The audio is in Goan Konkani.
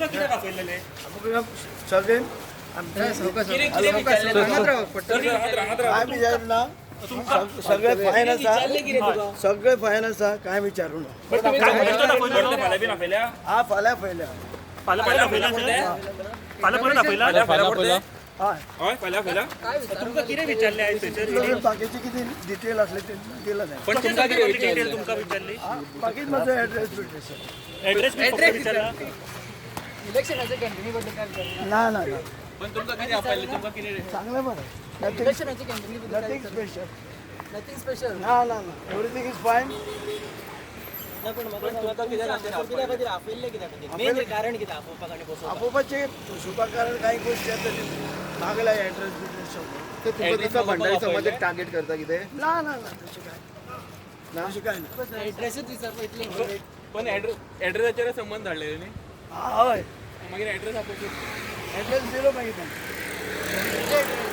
तुमकां कित्याक आपयलेले? सगळे आमचे काय विचारू ना, सगळे फायन आसा, सगळे फायन आसा, काय विचारू ना. फाल्यां बीन आपयल्या? हा, फाल्यां पयल्या. फाल्यां परत आपयला सर? फाल्यां परत आपयला? फाल्यां पयला. हय. हय, फाल्यां पयला. तुमकां कितें विचारलें आयज थंयसर? बाकीचे कितें डिटेल असले ते दिला नाही. पण तुमकां कितें डिटेल विचारलें? तुमकां विचारली? बाकी म्हजो एड्रेस बिड्रेस. एड्रेस बी फक्त विचारला? इलेक्शनाचे कॅम्पेनी बद्दल काय विचारलं? ना ना ना. पण तुमकां कितें आपयलें, तुमकां कितें? चांगलं बरं. नथिंग. इलेक्शनाचे कॅम्पेनी बद्दल? Nothing special. Nothing special. ना ना ना, एवरीथिंग is fine. आपोवपाचें बसोवपा कारण काही गोष्टी आसा ते मागल्या एड्रेस बिड्रेस सगळं. ते तुमकां दिसता भंडारी समाजाक टार्गेट करता कितें? ना ना ना, तशें काय ना, तशें काय ना. एड्रेसूच विचारपा इतलें. पण एड्रेस, एड्रेसाचेर संबंद धाडलेले न्ही? हा, हय. मागीर एड्रेस आपोवचो. एड्रेस दिलो मागीर तांकां.